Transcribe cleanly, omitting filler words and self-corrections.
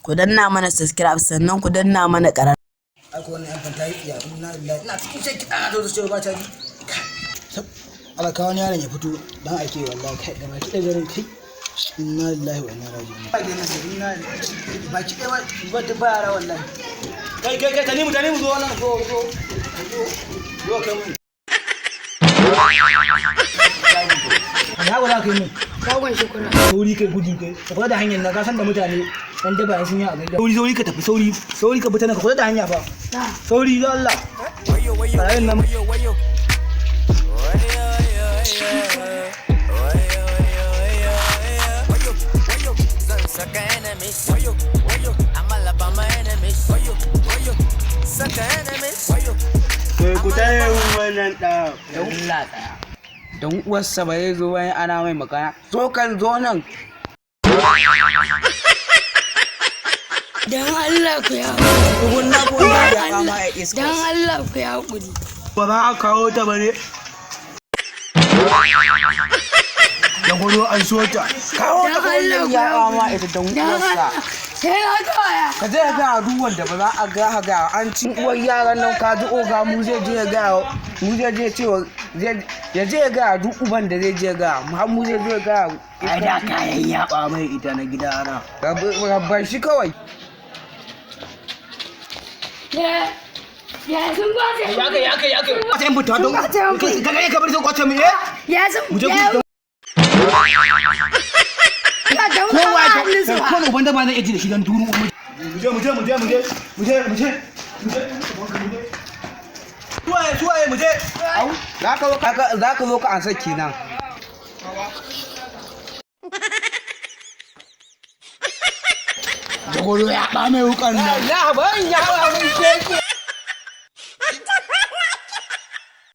Ku danna mana subscribe, sannan ku danna mana ƙararrawa. Ai ko wannan yan fanta yi tsiya. Inna lillahi, ina cikin shan kiɗa na zo su ce ba caji. Allah kawo wani yaron ya fito dan ake wallahi. Kai, gaba ki ɗaya garin kai. Inna lillahi wa inna ilaihi raji'un. Inna ba ki ɗaya ba ba ba yara wallahi. Kai, kai, kai, Tanimu, Tanimu, zo wannan, zo, zo, zo, zo, kai mun ya ba za ka yi mun. Shagon Shukura. Sauri kai, gudu kai, ka kula da hanyar na, ka san da mutane dan daba sun yi a gari. Sauri, sauri, ka tafi, sauri, sauri, ka bi ta nan, ka kula da hanya fa. Sauri da Allah, barayin nan. Sucker enemies. I'm all about my enemies. Sucker enemies. Kai, ku tare mun wannan ɗan. Allah tsaya. Don uwarsa ba zai zo bayan ana mai magana. Zo kan zo nan. Dan Allah ku ya Tukunna ko na ya kama ya iska. Dan Allah ku ya haƙuri. Ba za a kawo ta ba ne da gudu an so ta. Kawo ta Dan Allah ko ku ya ya kama ita don Dan uwarsa. Allah. Sai na kawaya. Ka je ga duk wanda ba za a ga ga an ci uwar yaran nan, ka ji oga, mu zai je ya ga, mu zai je cewa ya je ya ga duk uban da zai je ga mu har mu zai je ya ga. Ai da kayan yaba mai ita na gida ana. Rabban shi kawai. Ya ya sun kwace. Ya kai, ya kai, ya kai, kwace yan fita don Kwace yan fita. ka ga ka bar sai kwace mu eh. Ya sun Mu je ya ku ya dan kowa kowa hannun su ya ba. kowa uban da ba zai iya ji da shi dan turu. Mu je, mu je, mu je, mu je, mu je, mu je, mu je, mu je. Suwaye, suwaye, mu je. Au, za ka zo ka ansa kenan. Jagoro ya ba mai wukan nan. Ya ban ya ba mai.